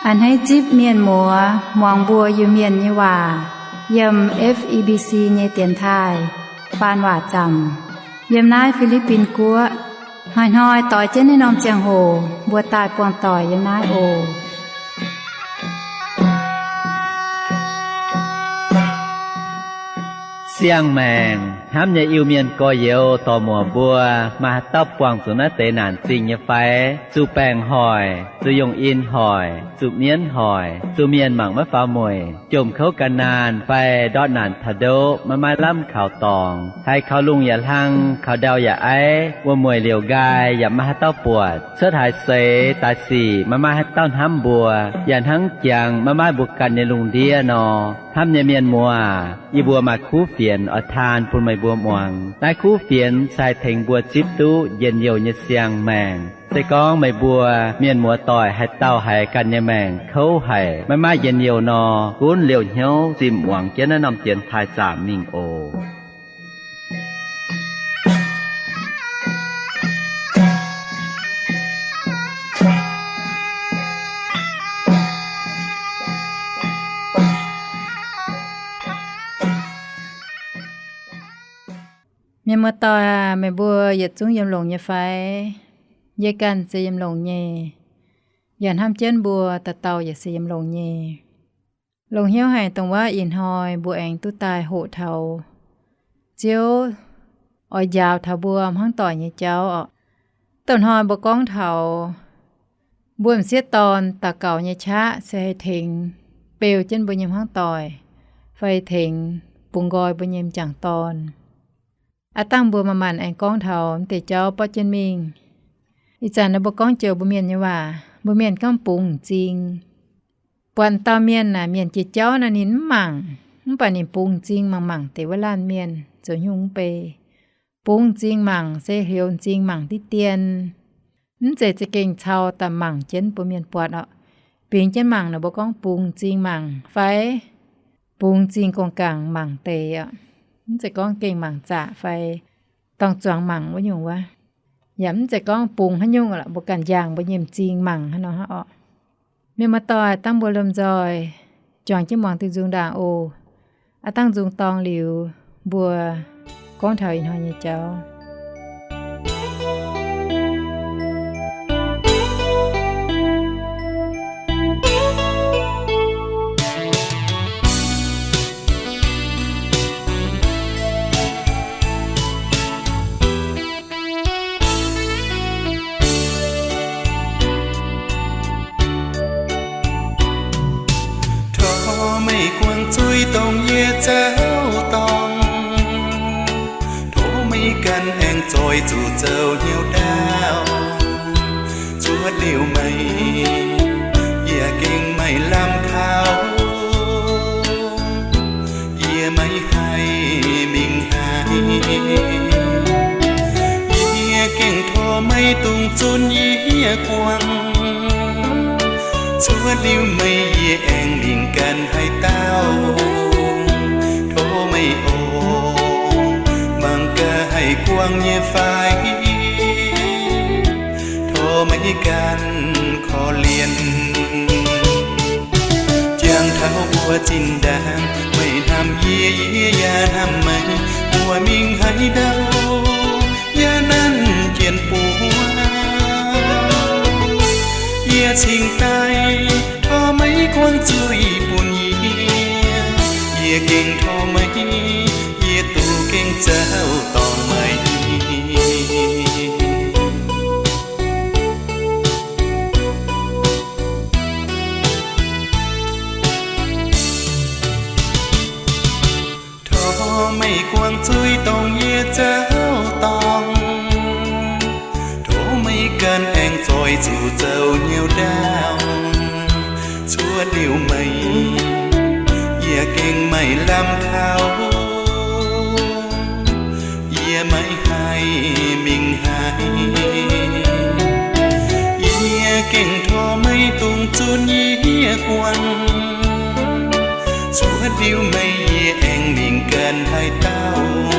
A'hneiv zipv mienh muoz muangx mbuo Iu-Mienh nyei waac yiem F E B C nyei dienx taaih faan waac zaamc, yiem naaiv Fi^li^bin Guoqv. Hnoi-hnoi doix jienv naaiv norm ziangh hoc mbuo daaih buangh doic yiem naaiv oc. Siang-maengc hnamv nyei Iu-Mienh gorx-youz dorc-muoc mbuo, maaih haaix dauh buangh zuqc naaiv deix naanc zingh nyei fai? Zuqc baengc hoic, zuqc yungh in hoic, zuqc mienv hoic, zuqc mienh mangc maiv faaux mueic, jomc kouv gan naanh fai ndortv naanc taux ndoqv maiv maaih lamh kaux dorngx, haiz kaux lungh yaac hlang, kaux ndau yaac aiv, wuom-mueic liouc nqaai yaac maiv maaih haaix dauh buatc, cuotv haaix seix daaih sic maiv maaih haaix dauh hnamv mbuo, yaac hnangv jangx maiv maaih mbuo ganh nyei lungh ndiev nor. Hnamv nyei mienh muoz, yie mbuo maaih kuv fienx oix taan bun meih mbuo muangx. Naaiv kuv fienx se haih tengx mbuo zipv duqv njien-youh nyei siang-maengc. Se gorngv meih mbuo mienh muoz doic haaix dauh haiz ganh nyei maengc kouv haic, maiv maaih njien-youh nor, gunv liouh hnyouv zinh muangx jienv naaiv norm dienx taaih zaamc mingh oc. Mienh muoz doic aac, meih mbuo yietc zungv yiem longx nyei fai? Yie ganh se yiem longx nyei, yaac hnamv jienv mbuo dauh dauh yaac se yiem longx nyei. Longc hnyouv haic dongh wuov ih hnoi mbuo aengx duqv daaih hoqc taux Ziouv oix njaaux taux mbuo hmuangv doic nyei jauv oc. Dongh hnoi mbuo gorngv taux mbuo m'sieqv dorn daux gaux nyei qaqv se haih tengx beu jienv mbuo nyei hmuangv doic fai tengx bungx nqoi mbuo nyei m'jangc dorn. Aav dangh mbuo manc-manc aengx gorngv taux m'deix jauv borqv jienv mingh. Ih zanc naaiv mbuo gorngv joux mbuo mienh nyei waac, mbuo mienh gorngv bungx m'zing. Buatc dauh mienh naaic, mienh jiex jauv naaic ninh mv mangc, mv baac ninh bungx m'zing mangc mangc deix wuov laanh mienh zoux nyungc mv bei. Bungx m'zing mangc se hlioux m'zing mangc diqv dien. Mv zeiz za'gengh cau daaih mangc jienv bun mienh buatc oc. Bingx jienv mangc naaic mbuo gorngv bungx m'zing mangc fai bungx m'zing gong-gaangc mangc deix oc. Mv zeiz gorngv gengh mangc zaqc fai dorng zuangx mangc wuov nyungc wuov. Yaac mv zeiz gorngv bungx haaix nyungc lorqc, mbuo ganh njang mbuo nyei m'zing mangc haaix nor hnangv oc. Mienh muoz-doic, dangh mbuo lomh nzoih juangc jienv muangx duqv nzung ndaangc oc. Aav dangh nzung dorng liuz, mbuo gorngv taux ih hnoi nyei jauv. Tov meih guangc zuiz dongh yie zauv dorngx. Tov meih ganh aengx zoih zuqc zoux hnyouv ndaauv. Cuotv liuz meih, yie gengh maaih lamh kaux. Yie maiv haih mingh haaix. Yie gengh tov meih dungx zunv yie guangc. Cuotv liuz meih yie aengx mingh ganh haaix dauh. Tov meih oc, mangc gaax haih guangc nyei fai. Tov meih ganh korv-lienh. Jangx taux mbuo zinh ndaangc, meih hnamv yie, yie yaac hnamv meih. Mbuo mingh haaix ndau, yaac nanv jienv buo. Yie cingx daaih, tov meih guangc zuiz bun yie. Yie gengh tov meih, yie duqv gengh zauv dorngx meih. Tov meih guangc zuiz dongh yie zauv dorngx. Tov meih ganh aengx zoih zuqc zoux hnyouv ndaauv. Cuotv liuz meih, yie gengh maaih lamh kaux. Yie maiv haih mingh haaix. Yie gengh tov meih dungx zunv yie guangc. Zuov diuv meih yie aengx mingh ganh haaix dauh,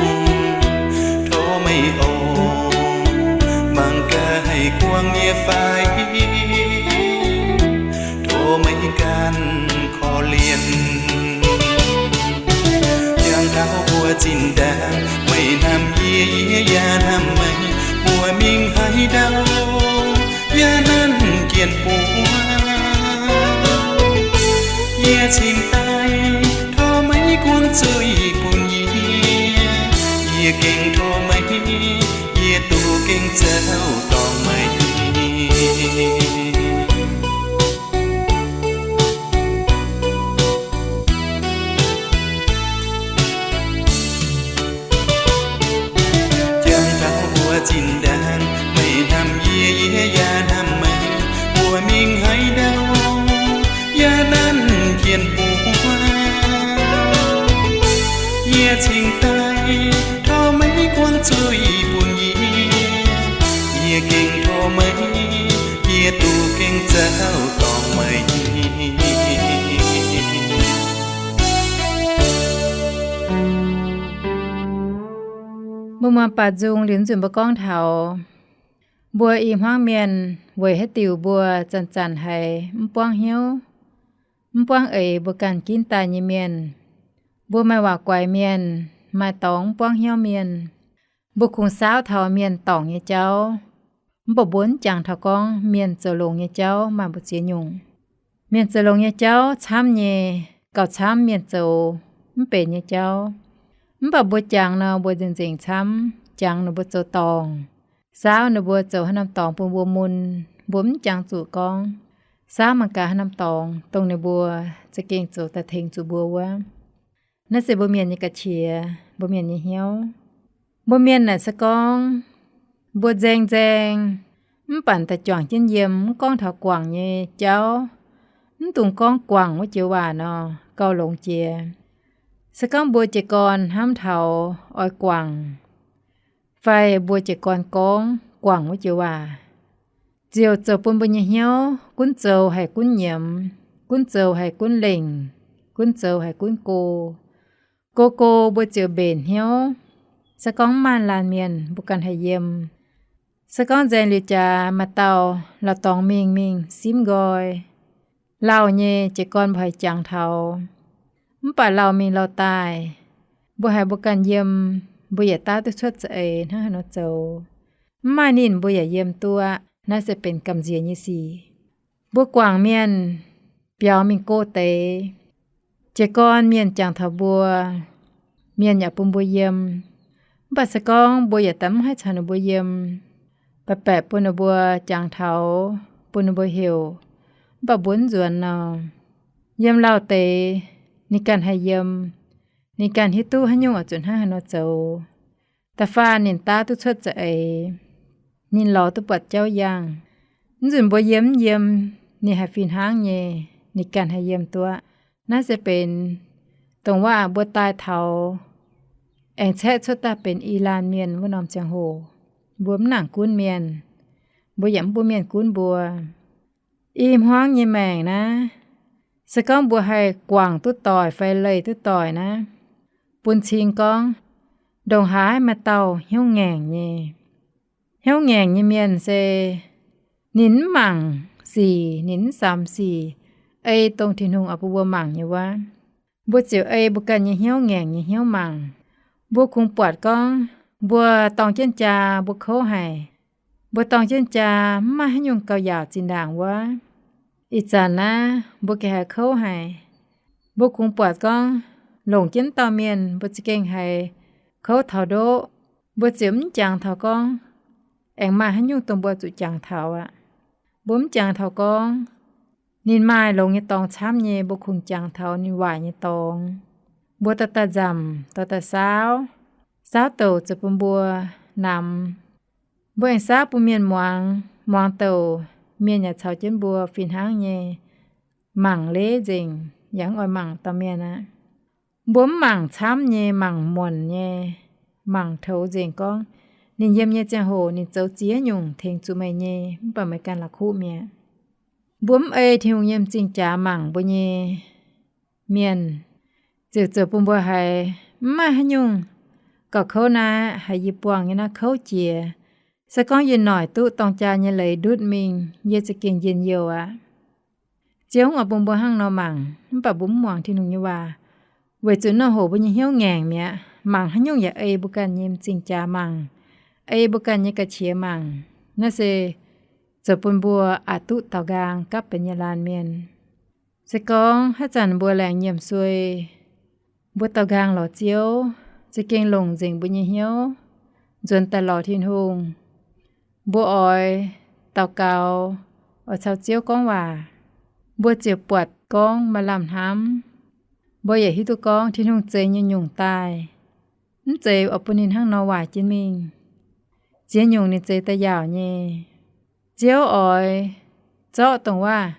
tov meih oc, mangc gaax haih guangc yie fai, tov meih ganh korv-lienh. Jangx taux mbuo zinh ndaangc, meih hnamv yie, yie yaac hnamv meih, mbuo mingh haaix dauh, yaac nanv jien buov. Yie cingx daaih, tov meih guangc zuiz bun yie. Yie gengh tov meih, yie duqv gengh zoux dorngc meih. Jangx taux mbuo zinh ndaangc, meih hnamv yie, yie yaac hnamv meih, mbuo mingh haaix dauh, yaac nanv jien buov. Yie cingx daaih, tov meih guangc zuiz bun yie. Yie gengh tov meih, yie duqv gengh zoux dorngc meih. Mbuo muangx baac nzung liuz nzunc mbuo gorngv taux mbuo i hmuangv mienh weic haaix diuc mbuo zanc-zanc haiz mv buangv hnyouv, mv buangv eix mbuo ganh ginv daaih nyei mienh. Mbuo maaih waac guaix mienh, maaih dorngx mv buangv hnyouv mienh. Mbuo kungx saauv taux mienh dorngc nyei jauv, mv baac mbuo mv jangx taux gorngv mienh zoux longx nyei jauv maaih mbu'ziex nyungc. Mienh zoux longx nyei jauv camv nyei, gauh camv mienh zoux mv benx nyei jauv. Mv baac mbuo jangx nor, mbuo nzengc-nzengc camv jangx ninh mbuo zoux dorngc, saauv ninh mbuo zoux haaix norm dorngx bun mbuo mun. Mbuo mv jangx zuqc gorngv saauv mangc gaax haaix norm dorngx dongh ninh mbuo za'gengh zoux daaih tengx zuqc mbuo wuov. Naaiv se mbuo mienh nyei ga'qiex, mbuo mienh nyei hnyouv. Mbuo mienh naaic se gorngv mbuo nzaeng nzaeng, mv baac daaih juangc jienv yiem, mv gorngv taux guangc nyei jauv, mv dungx gorngv guangc wuov joux waac nor, gauh longx jiex. Se gorngv mbuo jiez gorn hnamv taux oix guangc, fai mbuo jiez gorn gorngv guangc wuov joux waac, ziouc zoux bun mbuo nyei hnyouv gunv zoux haic gunv nyiemz, gunv zoux haic gunv lengc, gunv zoux haic gunv go. Go go mbuo ziouc mbenc hnyouv. Se gorngv mv maaih laanh mienh mbuo ganh haih yiem. Se gorngv nzaeng liuz jaax maaih dauh la'dorngx mingh, mingh simv nqoi, lauh nyei, jiez gorn mbuo haiz jangx taux. Mv baac lauh mingh lauh daaih, mbuo haiz mbuo ganh yiem, mbuo yietc daav duqv cuotv za'eix hnangv haaix nor zoux. Mv maaih ninh mbuo yaac yiem duqv aqv. Naaiv se benx gamh nziex nyei sic. Mbuo guangc mienh, biaux mingh go deix, jiez gorn mienh jangx taux mbuo, mienh yaac bun mbuo yiem. Mv baac se gorngv mbuo yietc daav mv haih caux ninh mbuo yiem, baeqc baeqc bun ninh mbuo jangx taux, bun ninh mbuo heuc, mv baac mbuo mv nzuonx nor, yiem lauh deix, ninh ganh haih yiem, ninh ganh hiuv duqv haaix nyungc oix zuqc hnangv haaix nor zoux. Da'faanh ninh daav duqv cuotv za'eix, ninh lorz duqv buatc jauv yangh. Mv nzunc mbuo yiem mv yiem, ninh haih fih hnangv nyei, ninh ganh haih yiem duqv. Naaiv se benx dongh waac mbuo daaih taux, aengx caeqv cuotv daaih benx i laanh mienh wuov norm ziangh hoc, mbuo mv nangc gunv mienh, mbuo yaac mv bun mienh gunv mbuo. I hmuangv nyei maengc naaiv, se gorngv mbuo haih guangc duqv doic fai leih duqv doic naaiv, bun cing gorngv ndongc haaix maaih dauh hnyouv ngaengc nyei. Hnyouv ngaengc nyei mienh se ninh mv mangc sic, ninh mv samx sic, ei dongh Tin-Hungh oix bun mbuo mangc nyei wuov. Mbuo ziouc ei mbuo ganh nyei hnyouv ngaengc nyei hnyouv mangc. Mbuo kungx buatc gorngv mbuo dorng jienv jaa mbuo kouv haic. Mbuo dorng jienv jaa mv maaih haaix nyungc gauh yaauc zinh ndaangc wuov. Ih zanc naaiv mbuo gengh haiz kouv haic. Mbuo kungx buatc gorngv longc jienv dauh mienh mbuo za'gengh haiz kouv taux ndoqv, mbuo ziouc mv jangx taux gorngv aengx maaih haaix nyungc dongh mbuo zuqc jangx taux aqv. Mbuo mv jangx taux gorngv ninh maaih longx nyei dorngx camv nyei, mbuo kungx jangx taux ninh waaic nyei dorngx. Mbuo dorh daaih nzamc, dorh daaih saauv. Saauv douc zoux bun mbuo namx. Mbuo aengx saauv bun mienh muangx, muangx douc mienh yaac caux jienv mbuo fih hnangv nyei mangc leiz nzengc, yaac mv oix mangc dauh mienh aqv. Mbuo mv mangc camv nyei, mangc muonc nyei, mangc toux nzengc gorngv ninh yiem nyei ziangh hoc ninh zoux ziex nyungc tengx zuqc meih nyei, mv baac meih ganh la'kuqv mi'aqv. Mbuo mv ei Tin-Hungh nyei m'zing jaax mangc mbuo nyei mienh. ziouc zoux bun mbuo haiz mv maaih haaix nyungc gauh kouv naaiv, haiz yie buangh nyei naaiv kouv jiex. Se gorngv yie noic duqv dorng jaa nyei leiz ndutv mingh, yie za'gengh njien-youh aqv. Ziouv oix bun mbuo hnangv nor mangc, mv baac mbuo mv muangx Tin-Hungh nyei waac, weic zuqc nor hoc mbuo nyei hnyouv ngaengc mi'aqv. Mangc haaix nyungc yaac ei mbuo ganh nyei m'zing jaax mangc, ei mbuo ganh nyei ga'qiex mangc. Naaiv se zoux bun mbuo aqc duqv daaux nqaang gapv benx nyei laanh mienh. Se gorngv haaix zanc mbuo laengz nyiemc suei, mbuo daaux nqaang lorz Ziouv, za'gengh longc nzengc mbuo nyei hnyouv nzuonx daaih lorz Tin-Hungh. Mbuo oix daux gaux, oix caux Ziouv gorngv waac, mbuo ziouc buatc gorngv maaih lamh hnamv. Mbuo yaac hiuv duqv gorngv Tin-Hungh zeix nyei nyungc daaih, mv zeiz oix bun ninh hnangv nor waaic jienv mingh. Ziex nyungc ninh zeix daaih yaauc nyei. Ziouv oix zorqv dongh waac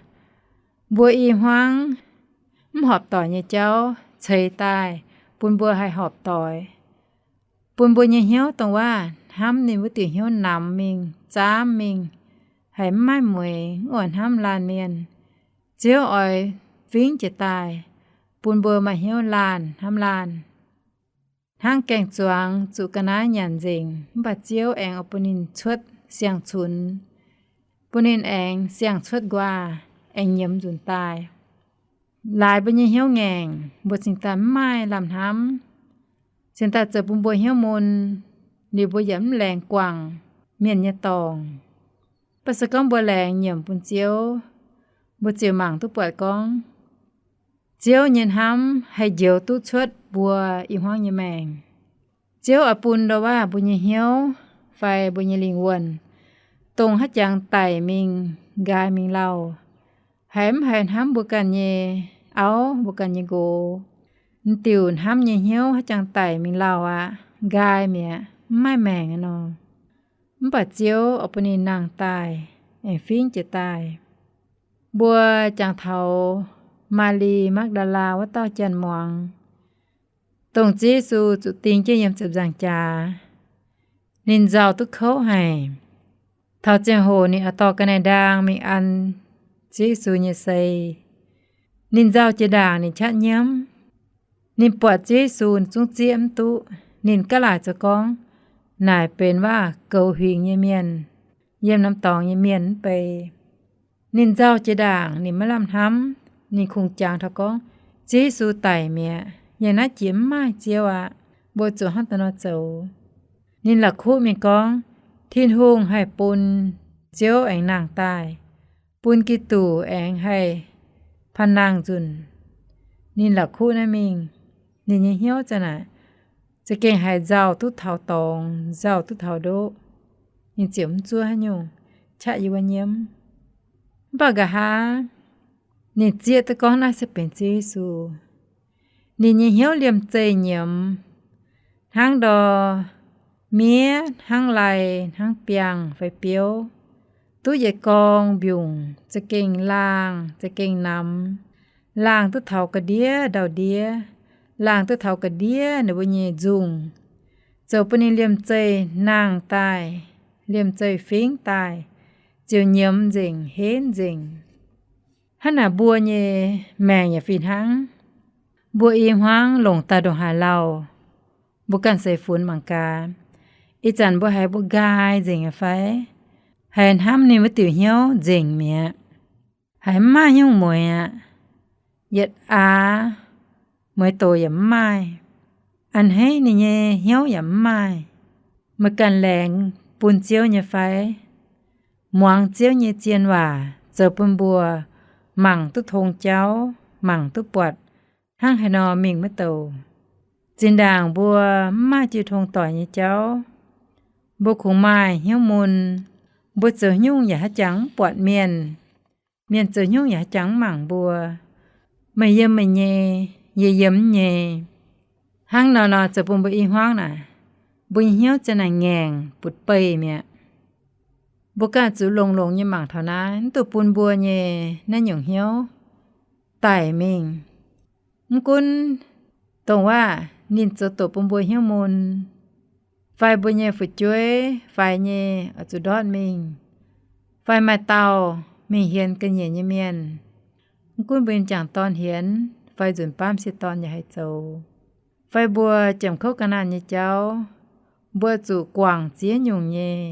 mbuo i hmuangv mv horpc doic nyei jauv ceix daaih, bun mbuo haih horpc doic, bun mbuo nyei hnyouv dongh waac hnamv ninh wuov diuc hnyouv namx mingh, zaamv mingh, haiz mv maaih mueix, mv oix hnamv laanh mienh. Ziouv oix fingv jiez daaih, bun mbuo maaih hnyouv laanh hnamv laanh. Hnangv gaeng-zuangx zuqc ga'naaiv nyanc nzengc, mv baac Ziouv aengx oix bun ninh cuotv siang-cunx, bun ninh aengx siang cuotv nquaah, aengx nyiemz nzunc daaih. Laaix mbuo nyei hnyouv ngaengc, mbuo cingx daaih mv maaih lamh hnamv, cingx daaih zoux bun mbuo hnyouv mun, liuz mbuo yaac mv laengz guangc mienh nyei dorngc. Mv baac se gorngv mbuo laengz nyiemc bun Ziouv, mbuo ziouc mangc duqv buatc gorngv Ziouv nyei hnamv haih njoux duqv cuotv mbuo i hmuangv nyei maengc. Ziouv oix bun ndau waac mbuo nyei hnyouv fai mbuo nyei lingh wuonh, dongh haaix jangx daic mingh, nqaai mingh lauh, haiz mv haiz hnamv mbuo ganh nyei auv, mbuo ganh nyei nqox, m'diuc hnamv nyei hnyouv haaix jangx daic mingh lauh aqv, nqaai mi'aqv, mv maaih maengc aqv nor. Mv baac Ziouv oix bun ninh nangh daaih, aengx fingv jiez daaih. Mbuo jangx taux Maa^li Makv^ndaa^laa wuov dauh janx-muangz, dongh Ziouv Yesu zuqc ding jienv yiem ziepc nzaangc jaax, ninh nzauh duqv kouv haic. Taux ziangh hoc ninh oix dorh ga'naaiv-ndaang mingh an Ziouv Yesu nyei sei. Ninh nzauh jiex ndaangc ninh qaqv nyiemv. Ninh buatc Ziouv Yesu zungv zieqv mv duqv. Ninh gaav laaic zoux gorngv naaic benx waac goux huingx nyei mienh, yiem norm dorngx nyei mienh mv bei. Ninh nzauh jiex ndaangc ninh maiv lamh hnamv. Ninh kungx jangx taux gorngv, Ziouv Yesu daic mi'aqv. Yangh naaiv jiex mv maaih Ziouv aqv. Mbuo zuqc hnangv da'nor zoux. Ninh la'kuqv mingh gorngv, Tin-Hungh haih bun Ziouv aengx nangh daaih, bun Giduc aengx haih panh nangh nzunc. Ninh la'kuqv naaiv mingh, ninh nyei hnyouv za'naaic za'gengh haiz nzauh duqv taux dorngx, nzauh duqv taux ndoqv. Ninh ziouc mv zuov haaix nyungc, qaqv yiem wuov nyiemv. Mv baac nqa'haav ninh zieqv duqv gorngv naaiv se benx Ziouv Yesu. Ninh nyei hnyouv liemh zeih nyiemz, hnangv ndor miev, hnangv lai, hnangv biangh fai biouv, duqv yietc gorng mbiungc, za'gengh laangh, za'gengh namx, laangh duqv taux ga'ndiev ndau-ndiev, laangh duqv taux ga'ndiev ninh mbuo nyei nzungh, zoux bun ninh liemh zeih nangh daaih, liemh zeih fingv daaih, ziouc nyiemz nzengc, henv nzengc. Hnangv naaic mbuo nyei maengc yaac fih hnangv. Mbuo i hmuangv longc daaih ndongc haaix lauh, mbuo ganh seix funx mangc gaax. Ih zanc mbuo haiz mbuo nqaai nzengc nyei fai? Haiz hnamv ninh wuov diuc hnyouv nzengc mi'aqv. Haiz mv maaih nyungc mueiz aqv. Yietc aav mueiz doz yaac mv maaih. A'hneiv ninh nyei hnyouv yaac mv maaih. Meih ganh laengz bun Ziouv nyei fai? Muangx Ziouv nyei zien waac zoux bun mbuo mangc duqv tong jauv, mangc duqv buatc hnangv haaix nor mingh maiv douc. Zinh ndaangc mbuo mv maaih jiu tong doic nyei jauv, mbuo kungx maaih hnyouv mun. Mbuo zoux nyungc yaac haaix jangx mv buatc mienh. Mienh zoux nyungc yaac haaix jangx mv mangc mbuo. Meih yiem meih nyei, yie yiem yie nyei. Hnangv nor nor zoux bun mbuo i hmuangv naaic, mbuo nyei hnyouv ziang naaic ngaengc butv-beih mi'aqv. Mbuo ganh zuqc longx-longx nyei mangc taux naaiv, mv duqv bun mbuo nyei naaiv nyungc hnyouv daic mingh. Mv gunv dongh waac ninh zoux doqc bun mbuo hnyouv mun, fai mbuo nyei fu'jueiv faix nyei oix zuqc ndortv mingh, fai maaih dauh mingh hienx ga'nyiec nyei mienh, mv gunv mbuo nyei m'jangc dorn hienx fai nzunc baav m'sieqv dorn yaac haih zoux. Fai mbuo jamc kouv ga'naanh nyei jauv, mbuo zuqc guangc ziex nyungc nyei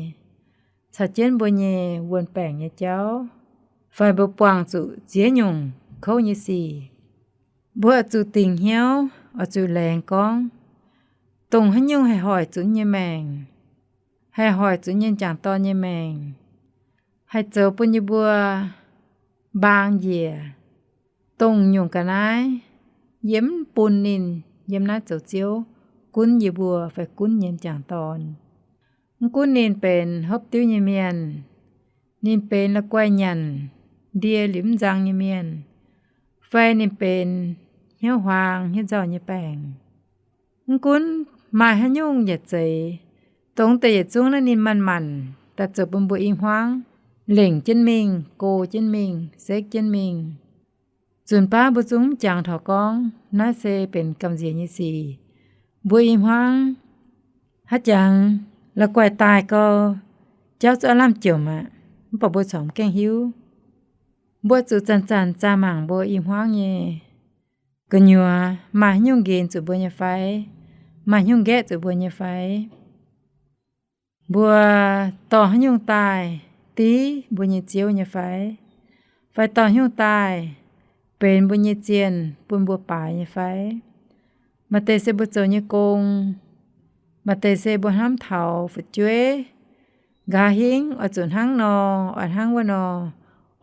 caux jienv mbuo nyei wuon-baengc nyei jauv, fai mbuo buangh zuqc ziex nyungc kouv nyei sic. Mbuo oix zuqc dingc hnyouv, oix zuqc laengz gorngv, dongh haaix nyungc haih hoic zuqc nyei maengc, haih hoic zuqc nyei m'jangc dorn nyei maengc, haih zoux bun yie mbuo mbaang njiec, dongh nyungc ga'naaiv yie mv bun ninh yiem naaiv zoux ziouv gunv yie mbuo fai gunv nyei m'jangc dorn. Mv gunv ninh benx hopv diuv nyei mienh, ninh benx la'guaih nyanc ndie liuz mv nzang nyei mienh, fai ninh benx hnyouv huaang hnyouv nzauh nyei baengc. Mv gunv maaih haaix nyungc yaac zeiz, dongh deix yietc zungv naaiv ninh manc-manc daaih zoux bun mbuo i hmuangv lengc jienv mingh, go jienv mingh, sekv jienv mingh. Nzunc baav mbuo zungv mv jangx taux gorngv naaiv se benx gamh nziex nyei sic. Mbuo i hmuangv haaix jangx la'guaih daaih gau, jauv zuqc aav lamh jomc aqv, mv baac mbuo corc mv gaengh hiuv. Mbuo zuqc zanc-zanc zaah mangc mbuo i hmuangv nyei gu'nyuoz maaih haaix nyungc nqenx zuqc mbuo nyei fai, maaih haaix nyungc nqaeqv zuqc mbuo nyei fai. Mbuo dorh haaix nyungc daaih div mbuo nyei Ziouv nyei fai, fai dorh haaix nyungc daaih benx mbuo nyei zienh bun mbuo baaix nyei fai. Maaih deix se mbuo zoux nyei gong, maaih deix se mbuo hnamv taux fu'jueiv nqa'haav hingv oix zuqc hnangv nor, oix hnangv wuov nor,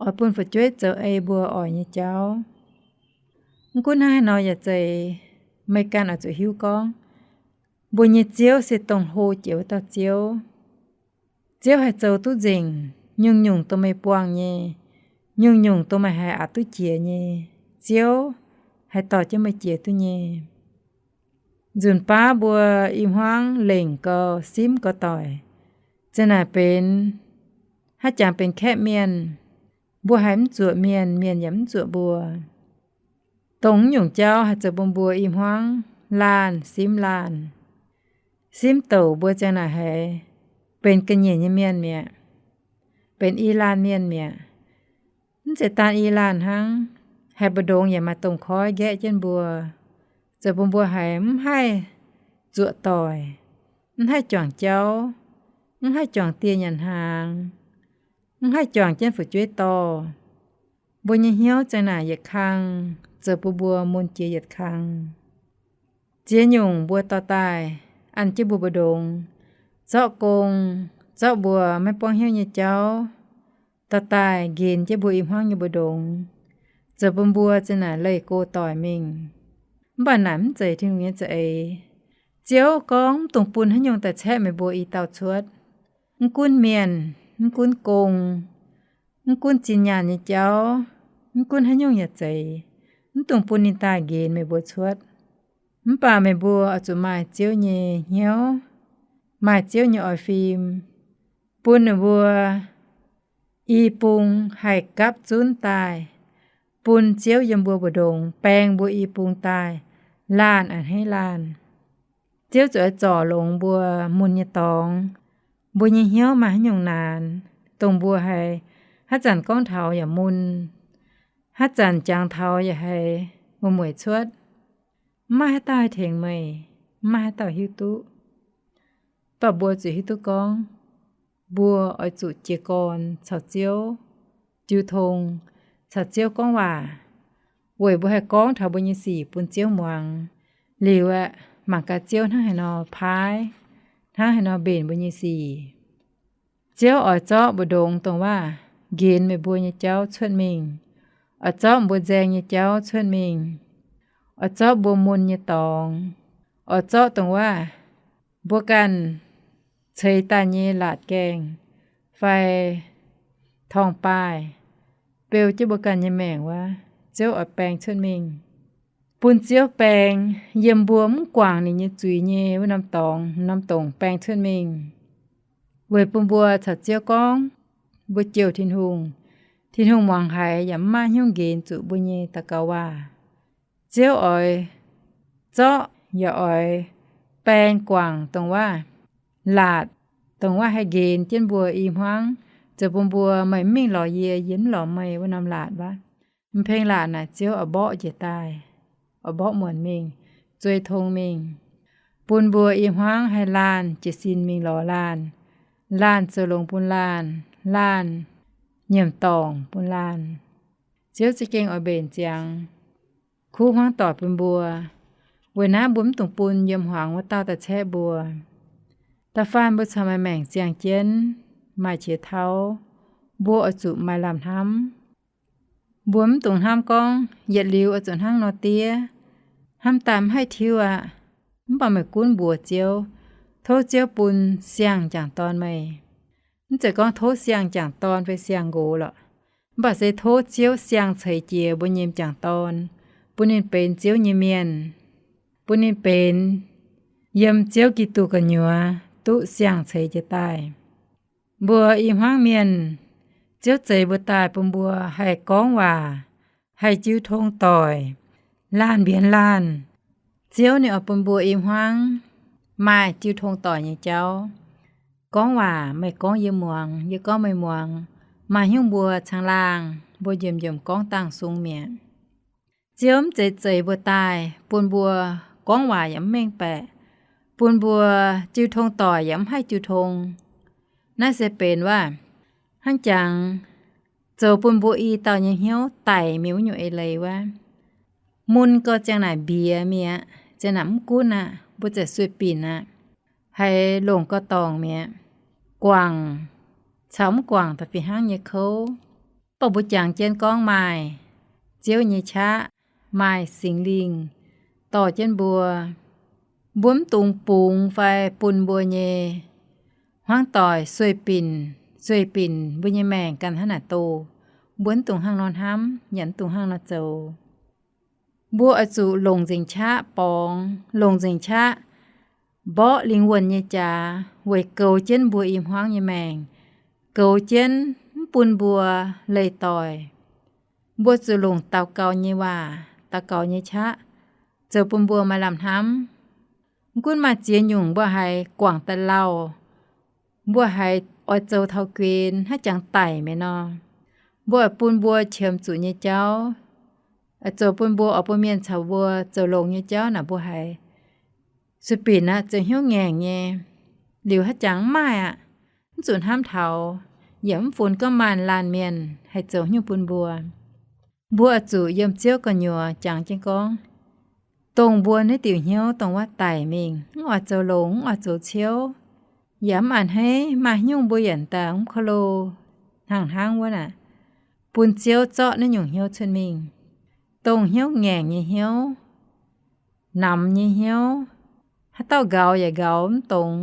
oix bun fu'jueiv zoux ei mbuo oix nyei jauv. Mv gunv hnangv haaix nor yaac zeiz, meih ganh oix zuqc hiuv gorngv mbuo nyei Ziouv se dongh hlo jiex wuov dauh Ziouv. Ziouv haih zoux duqv nzengc nyungc-nyungc dongh meih buangh nyei, nyungc-nyungc dongh meih haiz aqc duqv jiex nyei, Ziouv haih dorh jienv meih jiex duqv nyei. Nzunc baav mbuo i hmuangv lengc gau, simv gau doic, zinh naaic benx haaix jangx benx kaeqv mienh, mbuo haiz mv zuoqc mienh, mienh yaac mv zuoqc mbuo. Dongh nyungc jauv haih zoux bun mbuo i hmuangv laanh simv laanh. Simv douc mbuo ziang naaic haiz benx ga'nyiec nyei mienh mi'aqv, benx i laanh mienh mi'aqv. Mv zeiz daan i laanh hnangv, haiz mbu'ndongx yaac maaih domh koiv nqaeqv jienv mbuo, zoux bun mbuo haiz mv haih zuoqc doic, mv haih juangc jauv, mv haih juangc dieh nyanc hnaangx, mv haih juangc jienv fu'jueiv dorh. Mbuo nyei hnyouv ziang naaic yietc kang, zoux bun mbuo mun jiex yietc kang. Ziex nyungc mbuo dorh daaih an jienv mbuo mbu'ndongx, zorqv gong, zorqv mbuo maiv buangv hnyouv nyei jauv, dorh daaih nqenx jienv mbuo i hmuangv nyei mbu'ndongx, zoux bun mbuo ziang naaic leih go doic mingh. Mv baac naaic mv zeiz Tin-Hungh nyei za'eix. Ziouv gorngv, mv dungx bun haaix nyungc daaih caeqv meih mbuo i dauh cuotv. Mv gunv mienh, mv gunv gong, mv gunv zinh nyaanh nyei jauv, mv gunv haaix nyungc yaac zeiz, mv dungx bun ninh daaih nqenx meih mbuo cuotv. Mv baac meih mbuo oix zuqc maaih Ziouv nyei hnyouv, maaih Ziouv nyei oix fim, bun ninh mbuo i bung haih gapv zunv daaih, bun Ziouv yiem mbuo mbu'ndongx baeng mbuo i bung daaih laanh a'hneiv laanh. Ziouv zuqc oix zorc longx mbuo mun nyei dorngx, mbuo nyei hnyouv maaih haaix nyungc naanc, dongh mbuo haiz haaix zanc gorngv taux yaac mun, haaix zanc jangx taux yaac haiz mueic-mueic cuotv. Mv maaih haaix dauh haih tengx meih, mv maaih haaix dauh hiuv duqv. Mv baac mbuo zuqc hiuv duqv gorngv, mbuo oix zuqc jiez gorn caux Ziouv, jiu tong caux Ziouv gorngv waac, weic mbuo haih gorngv taux mbuo nyei sic bun Ziouv muangx. Liuz aeqv, mangc gaax Ziouv hnangv haaix nor paaiv, hnangv haaix nor mbenc mbuo nyei sic. Ziouv oix zorqv mbu'ndongx dongh waac nqenx meih mbuo nyei jauv cuotv mingh, oix zorqv mbuo nzaeng nyei jauv cuotv mingh, oix zorqv mbuo mun nyei dorngx, oix zorqv dongh waac mbuo ganh ceix daaih nyei laatc gaengh fai torngv-baaih beu jienv mbuo ganh nyei maengc wuov, Ziouv oix baeng cuotv mingh, bun Ziouv baeng yiem mbuo mv guangc ninh nyei zuiz nyei wuov norm dorngx, norm dongc baeng cuotv mingh. Weic bun mbuo caux Ziouv gorngv, mbuo jouh Tin-Hungh, Tin-Hungh muangx haiz yaac mv maaih haaix nyungc nqenx zuqc mbuo nyei daux gaux waac. Ziouv oix zorqv yaac oix baeng guangc dongh waac laatc, dongh waac haih nqenx jienv mbuo i hmuangv, zoux bun mbuo meih mv mingh lorz yie, yie mv lorz meih wuov norm laatc wuov. M'peng laatc naaic Ziouv oix mborqv njiec daaih. oix mborqv muonc mingh, zuei tong mingh, bun mbuo i hmuangv haih laanh jiez sin mingh lorz laanh, laanh zoux longx bun laanh, laanh nyiemc dorngc bun laanh. Ziouv za'gengh oix mbenc ziangx kuv hmuangv doic bun mbuo. Weic naaiv mbuo mv dungx bun yiem hmuangx wuov dauh daaih caeqv mbuo. Da'faanh mbuo caux maaih maengc ziangh jienv, maaih qiex tauv, mbuo oix zuqc maaih lamh hnamv. Mbuo mv dungx hnamv gorngv yietc liuz oix zuqc hnangv nor diev, hnamv daaih mv haih tiuv aqv. Mv baac meih gunv mbuox Ziouv, tov Ziouv bun siang-jangc dorn meih. Mv zeiz gorngv tov siang-jangc dorn fai siang-nqox lorqc, mv baac se tov Ziouv siang ceix jiez mbuo nyei m'jangc dorn, bun ninh benx Ziouv nyei mienh, bun ninh benx yiem Ziouv Giduc gu'nyuoz duqv siang ceix jiez daaih. Mbuo i hmuangv mienh, Ziouv zeix mbuo daaih bun mbuo haih gorngv waac, haih jiu tong doic, laanh mbienx laanh. Ziouv ninh oix bun mbuo i hmuangv maaih jiu tong doic nyei jauv. Gorngv waac meih gorngv yie muangx, yie gorngv meih muangx, maaih hnyouv mbuo caangh laangh mbuo njiemc njiemc gorngv dangh sung mi'aqv. Ziouv mv zeiz zeix mbuo daaih bun mbuo gorngv waac yaac mv mengh baeqc, bun mbuo jiu tong doic yaac mv haih jiu tong. Naaiv se benx waac hnangv jangx zoux bun mbuo i dauh nyei hnyouv daic mingh wuov nyungc eix leiz wuov. Mun gauh ziang naaic mbiex mi'aqv, ziang naaic mv gunv aqv, mbuo ziouc sueih binc aqv, haiz longc gauh dorngc mi'aqv. Guangc caux mv guangc da'fih hnangv nyei kouv. Mv baac mbuo jangx jienv gorngv maaih Ziouv nyei qaqv, maaih Singx Lingh dorh jienv mbuo. Mbuo mv dungx bungx fai bun mbuo nyei hmuangv doic sueih binc, sueih binc mbuo nyei maengc ganh hnangv naaic doh. Mbuo mv dungx hnangv nor hnamv, yaac mv dungx hnangv nor zoux. Mbuo oix zuqc longc nzengc qaqv borngz, longc nzengc qaqv mborqv lingh wuonh nyei jaax weic goux jienv mbuo i hmuangv nyei maengc, goux jienv mv bun mbuo leih doic. Mbuo zuqc longc daux gaux nyei waac, daux gaux nyei qaqv zoux bun mbuo maaih lamh hnamv. Mv gunv maaih ziex nyungc mbuo haiz guangc daaih lauh, mbuo haiz oix zoux taux guen hnangv jangx daic mi'aqv nor, mbuo oix bun mbuo qiemx zuqc nyei jauv, oix zoux bun mbuo oix bun mienh caux mbuo zoux longx nyei jauv naaic mbuo haiz sueih binc aqv, zoux hnyouv ngaengc nyei. Liuz haaix jangx mv maaih aqv. Mv zuqc hnamv taux, yaac mv funx gorngv maaih laanh mienh haih zoux haaix nyungc bun mbuo. Mbuo oix zuqc yiem Ziouv gu'nyuoz jangx jienv gorngv, dongh mbuo naaiv diuc hnyouv dongh wuov daic mingh, mv oix zoux longx, mv oix zoux ciouv, yaac mv a'hneiv maaih haaix nyungc mbuo yaac daaih mv ko lo hnangv hnangv wuov naaic, bun Ziouv zorqv naaiv nyungc hnyouv cuotv mingh. Dongh hnyouv ngaengc nyei hnyouv, namx nyei hnyouv, haaix dauh nqauz yaac nqauz mv dongz,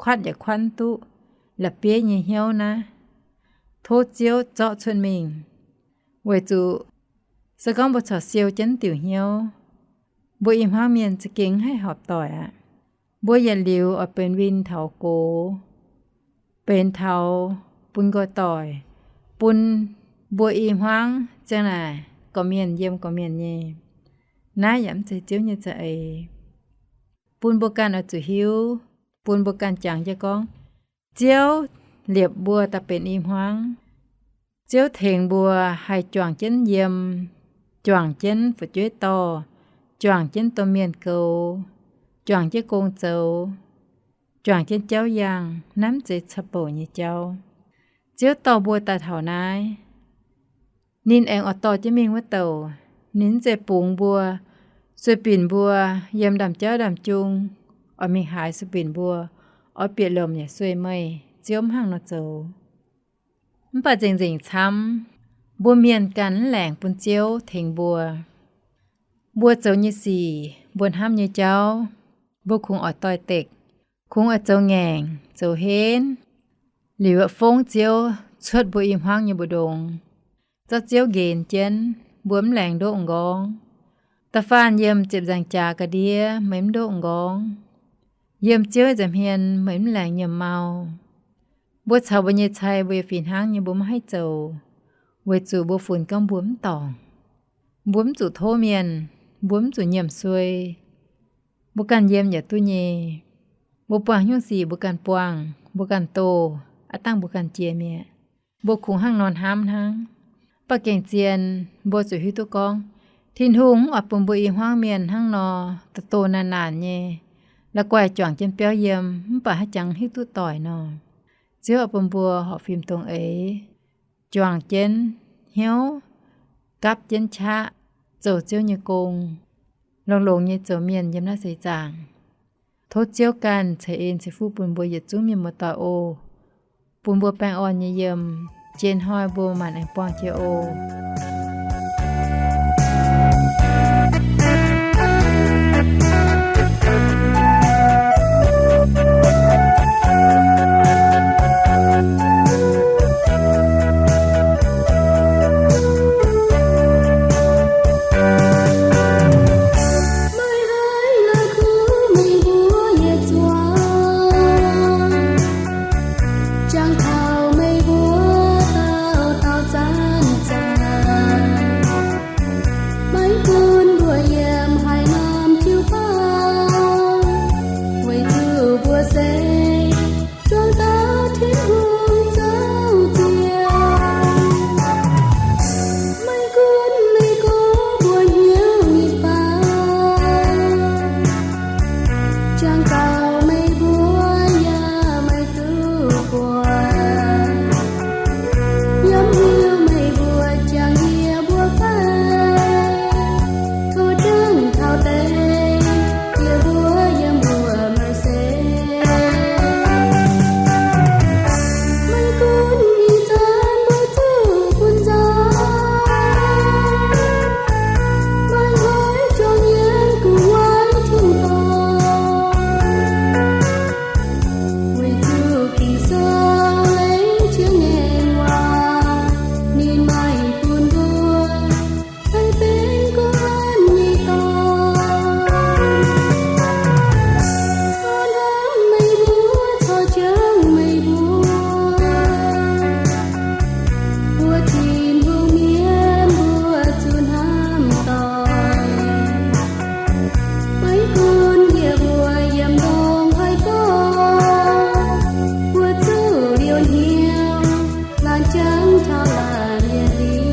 kuatv yaac kuatv mv duqv, la'bieiv nyei hnyouv naaiv, tov Ziouv zorqv cuotv mingh. Weic zuqc se gorngv mbuo corc siou jienv diuc hnyouv, mbuo i hmuangv mienh za'gengh mv haih horpc doic aqv. Mbuo yietc liuz oix benx win taux gox, benx taux bun nqoi doic, bun mbuo i hmuangv ziang naaic gorqv-mienh yiem gorqv-mienh nyei. Naaiv yaac mv zeiz Ziouv nyei za'eix. Bun mbuo ganh oix zuqc hiuv, bun mbuo ganh jangx jienv gorngv, Ziouv liepc mbuo daaih benx i hmuangv. Ziouv tengx mbuo haih juangc jienv yiem, juangc jienv fu'jueiv dorh, juangc jienv domh mienh goux, juangc jienv gong zoux, juangc jienv jauv yangh. Naaiv mv zeiz ca'bouc nyei jauv. Ziouv dorh mbuo daaih taux naaiv, ninh aengx oix dorh jienv mingh wuov douc. Ninh mv zeiz bungx mbuo, sueih binc mbuo yiem ndaamv-jauv ndaamv-jung, oix mingh haaix sueih binc mbuo, oix bieqc lomc yaac sueih meih. Ziouv mv hnangv nor zoux. Mv baac nzengc-nzengc camv, mbuo mienh ganh mv laengc bun Ziouv tengx mbuo. Mbuo zoux nyei sic, mbuo hnamv nyei jauv, mbuo kungx oix doix-dekc, kungx oix zoux ngaengc, zoux henv. Liuz fongv Ziouv cuotv mbuo i hmuangv nyei mbu'ndongx, zorqv Ziouv nqenx jienv, mbuo mv laengz ndoqv m'nqorngv. Da'faanh yiem ziepc nzaangc jaax ga'ndiev meih mv ndoqv m'nqorngv. Yiem Ziouv nza'hmien meih mv laengz nyiemc mau. Mbuo caux mbuo nyei cai mbuo yaac fih hnangv nyei mbuo maiv haih zoux, weic zuqc mbuo funx gorngv mbuo mv dorngc. Mbuo mv zuqc tov mienh, mbuo mv zuqc nyiemc suei. Mbuo ganh yiem yaac duqv nyei. Mbuo buangh nyungc sic mbuo ganh buangh, mbuo ganh doh, aav dangh mbuo ganh jiex mi'aqv. Mbuo kungx hnangv nor hnamv hnangv. Mv baac gengh zien, mbuo zuqc hiuv duqv gorngv, Tin-Hungh mv oix bun mbuo i hmuangv mienh hnangv nor, doh-doh naanc-naanc nyei, la'guaih juangc jienv biauv yiem, mv baac haaix jangx hiuv duqv doic nor. Ziouv oix bun mbuo horpc fim dongh eix, juangc jienv hnyouv, gapv jienv qaqv, zoux Ziouv nyei gong, longx-longx nyei zoux mienh yiem naaiv seix zaangc. Tov Ziouv ganh ceix en ceix fuqv bun mbuo yietc zungv mienh muoz-doic oc. Bun mbuo baengh orn nyei yiem. Jiex hnoi mbuo maanc aengx buangh jiex oc. Meih haih la'kuqv meih mbuo nyei zuangx, jangx taux meih mbuo dauh dauh zanc-zanc. Maiv gunv mbuo yiem haaix norm jiu-baang, weic zuqc mbuo se zuangx taux Tin-Hungh zouv ziex. Maiv gunv meih gorngv mbuo hnyouv nyei faah, jangx taux meih mbuo yaac maiv duqv buatc. Yiem hnyouv meih mbuo jangx yie mbuo fai? Tov dangh taux deix yie mbuo yiem mbuo maiv se. Maiv gunv ih zanc mbuo zuqc bun nzauh, maiv hnoi juangc yiem gu'nguaaic tin-dorngh, weic zuqc Ging-Sou lengc jiex ngaengc waac, ninh maaih bun mbuo haih benx gu'nguaaic nyei dorngx. Corc hnamv meih mbuo, corc jangx meih mbuo, mbuo Tin-Hungh mienh mbuo zuqc hnamv doic. Maiv gunv yie mbuo yiem ndongc haaix gorngv, mbuo zuqc liouh hnyouv laanh jangx taux laanh nyei hlieqv.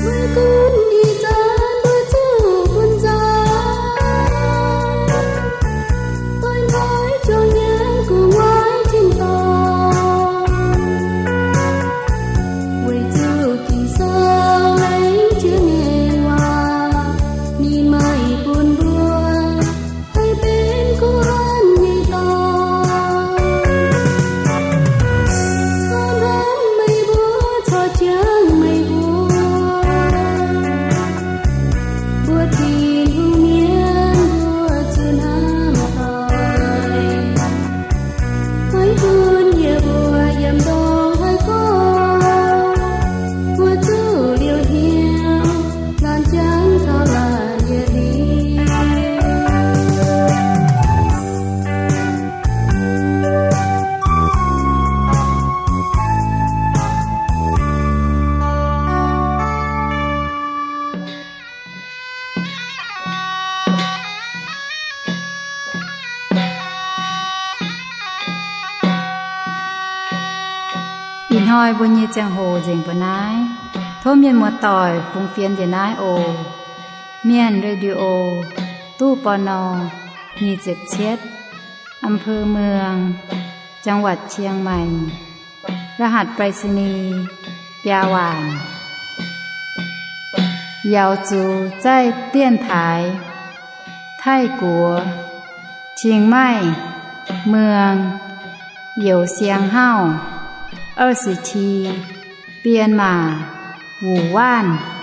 Maiv gunv ih zanc mbuo zuqc bun nzauh, maiv hnoi juangc yiem gu'nguaaic tin-dorngh, weic zuqc Ging-Sou lengc jiex ngaengc waac, ninh maaih bun mbuo haih benx gu'nguaaic nyei dorngx. Corc hnamv meih mbuo, corc jangx meih mbuo, mbuo Tin-Hungh mienh mbuo zuqc hnamv doic. Maiv gunv yie mbuo yiem ndongc haaix gorngv, mbuo zuqc liouh hnyouv laanh jangx taux laanh nyei hlieqv. Ih hnoi mbuo nyei ziangh hoc nzengc mbuo naaiv. Tov mienh muoz-doic fungx fienx njiec naaiv oc. Mienh Radio, ตู้ ปณ. nyic ziepc cietv, อำเภอเมือง จังหวัดเชียงใหม่ รหัสไปรษณีย์ biaa waanc. Yaux zuqc zaih 电台 Taiv-Guoqv, Chiang Mai, Muang, Youz Siang Hauv, 二十七, Bienh Maac, Wuc Waanv.